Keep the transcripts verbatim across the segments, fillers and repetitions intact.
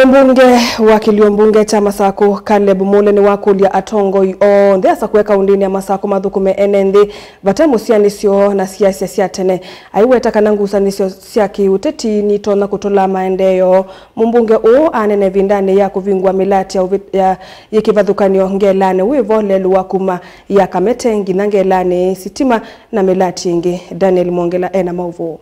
Mũmbunge wa kĩlio mbunge kya Masakũ, Caleb Mule, nĩwakũlya atongoi onthe asakũe kaũndĩnĩ ya Masakũ mathũkũme ene nthĩ vate mũsyaanĩsyo na siasa sya tene. Aiweta kana ngusanĩsyo sya kĩũteti nitonya kũtũla maendeeo. Mũmbunge ũũ anene ĩvindanĩ ya kũvingũa mĩlati ya ũvĩ-, ya, yĩ kĩvathũkany'o Ngelanĩ wĩvo, lelũ wa kuma ya Kamete nginya Ngelanĩ, sitima na mĩlati ĩngĩ. Daniel Mwongela ena maũvoo.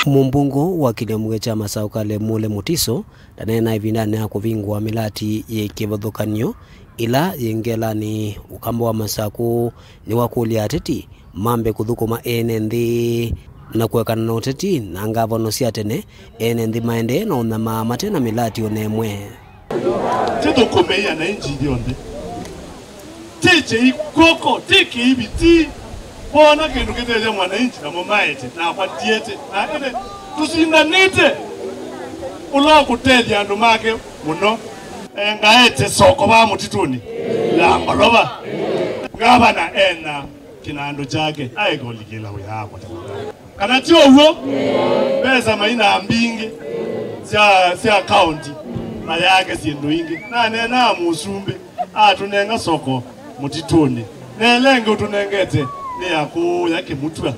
Mũmbunge wa kĩlio mbunge kya Masakũ, Caleb Mule Mutiso, ndaneena ĩvindanĩ ya kũvingũa mĩlati yĩ kĩvathũkany'o ĩla yĩ Ngelanĩ. Ũkamba wa Masakũ nĩwakũlya ateti mambe kũthũkũma ene nthĩ na kũekana na ũteti na ngavano sya tene, ene nthĩ maendee na ũnyamaa mate na mĩlati o na ĩmwe. Tũthũkũmei ananchi ithyonthe. Ti kĩi kw'oko, ti kĩi viti. Wona kĩndũ kĩtethya mwananchi namo maete, nakwa ndiete. Na ĩndĩ tũsindanĩte ũla ũkũtethya andũ make mũno. Engaete soko va mũtitũnĩ ya Ngolova. Ngavana ena kĩnandũ kyake, aĩkũlikĩla wĩa wakwa tafadhali. Kana ti ũw'o? Mbesa maina mbingĩ sya, sya kaunti, mayake syĩndũ ingĩ. Naneenaa mũsumbĩ, atũnenga soko mũtitũnĩ. Na ĩla ĩngĩ ũtũnengete nĩ ya kũya Kĩmutwa.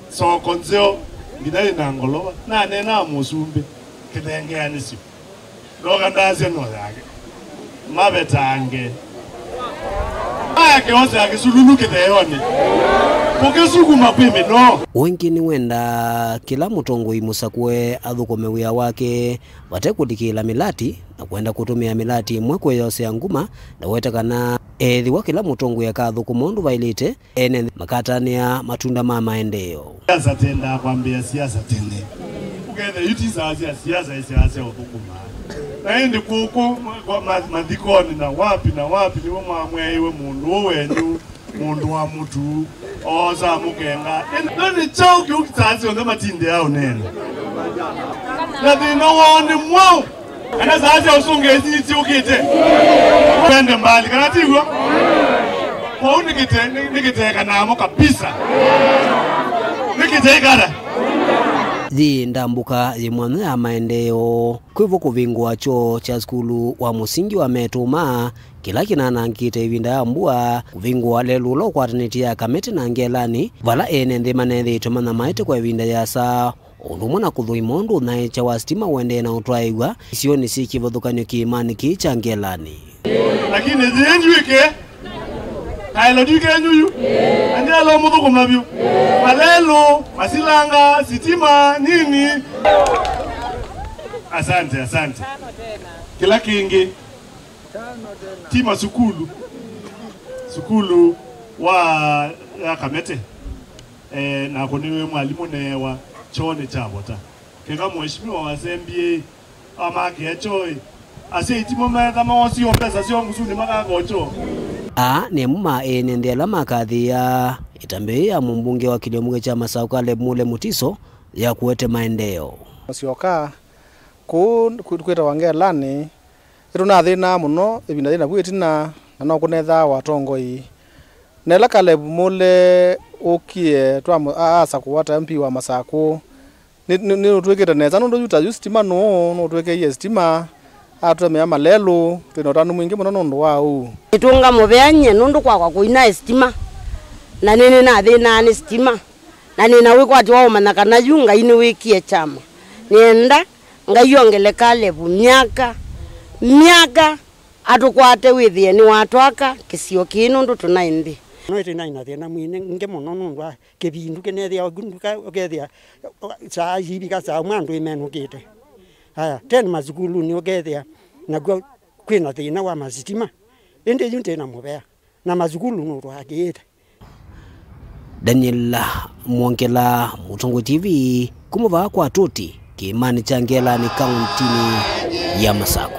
Soko nzeo, nginya ĩna Ngolova. Naneenaa mũsumbĩ, kĩthengeanĩsyo. Ndoka ndasya no yake. Mavetange. Aya kĩose ya kĩsululu kĩtheonĩ. Kũkĩsukuma kwĩ mĩnoo. Ũngĩ nĩwenda kĩla mũtongoi mũsakũe athũkũme wĩa wake vate kũlikĩla mĩlati na kwenda kũtũmĩa mĩlati ĩmwe kwĩyosea nguma, na weta kana ethĩwa kĩla mũtongoi akathũkũma ũndũ vaĩlĩte, ene nthĩ makatanĩa matunda ma maendeeo. Siasa tendaa kwambĩĩa siasa tene. Ũkethĩa yu ti saa sya siasa, ĩ saa sya ũthũkũma. Na ĩndĩ kũkũ kwa ma-, mathikonĩ na wapi na wapi nĩw'o mwamwĩaiwe mũndũ ũũ wenyu, mũndũ wa mũtu, oosaa mũkenga. Ĩndĩ nĩ kyaũ kĩu saa syonthe matindĩaa ũneena? Na thĩna woo nĩ mwaũ? Kana saa sya ũsũngĩĩsi nĩsyũkĩte? Twende mbali, kana ti w'o? Kwoou nĩkĩte-, nĩ-, nĩkĩtekanamo kabisa. Nĩkĩteikala. Yĩ ndambũka yĩ mwanya ya maendeeo, kwĩvo kũvingũa kyoo kya sukulu wa mũsingi wa Metũma, kĩla kĩnanangĩte ĩvinda ya mbua, kũvingũa lelũ ũla ũkwatanĩtye ya Kamete na Ngelanĩ, vala ene nthĩ manethĩĩtwe manyamaĩte kwa ĩvinda yĩasa, o ũndũ ũmwe na kũthũima ũndũ ũnyaĩĩkya wa sitima ũendee na ũtwaĩĩw'a isionĩ syĩ kĩvathũkany'o kĩĩmanĩ kĩĩ kya Ngelanĩ. Lakini yĩĩ ndyuĩke. Kaelo ndyuĩke nyuyu. Andialo mũthũkũma vyũ. Malelũ, masilanga, sitima, nini. Asante, asante. Kĩla kĩngĩ, ti masukulu. Sukulu wa, ya Kamete. Eh, nakwa nĩwe mwalimũ neewa, kyoo nĩkyavota. Keka mheshimiwa wa S M B A amakĩa kyoo, asyai timo metha moosie o mbesa syoo ngusunĩ makaka o kyoo. Aa nĩ amwe ma ene nthĩ ala makathĩĩa ĩtambya yĩĩ ya mũmbunge wa kĩlio mbunge kya Masaũ Caleb Mule Mutiso ya kũete maendeeo. Masyoka kũu kwĩ-, kwĩtawa Ngelanĩ, nĩtũnathĩnaa mũno ĩvinda yĩ navu ĩtina, na no kũnethaa atongoi. Na ĩla Caleb Mule ũkie twa mũ-, a-, asakũwa ta M P wa Masakũ, nĩ, nĩ, nĩũtwĩkĩte nesa nũndũ yu ta yu sitima nũũ nũtwĩkĩie sitima, atũtemea malelũ, twĩ na ũtanu mwingĩ mũno nũndũ wa ũu. Nĩtũngamũvea nyie nũndũ kwakwa kũinaĩ sitima, na nĩnĩnathĩnaa nĩ sitima, na nĩna wĩkwatyo wa ũmanya kana yu Ngai nĩwĩkie kyama. Nĩenda Ngai ongeleka Caleb myaka, myaka, atũkwate wĩthĩe nĩwatwaka kĩsio kĩĩ nũndũ tũnaĩ nthĩ. No ĩtĩ naĩ na thĩna mwingĩ mũno nũndũ wa kĩvindu kĩnethĩawa nduka, ũkethĩa saa ivika saa ũmwe andũ ĩmenũkĩte. Aya, tena masukulunĩ ũkethĩa nakw'o kwĩna thĩna wa masitima. Ĩndĩ yu ndĩ na mũvea na masukulu nũtwakĩĩte. Daniel Mwongela, Mũtongoi T V, kuma vaa kwa Tũti, kĩĩmanĩ kya Ngelanĩ, kaũntinĩ ya Masaku.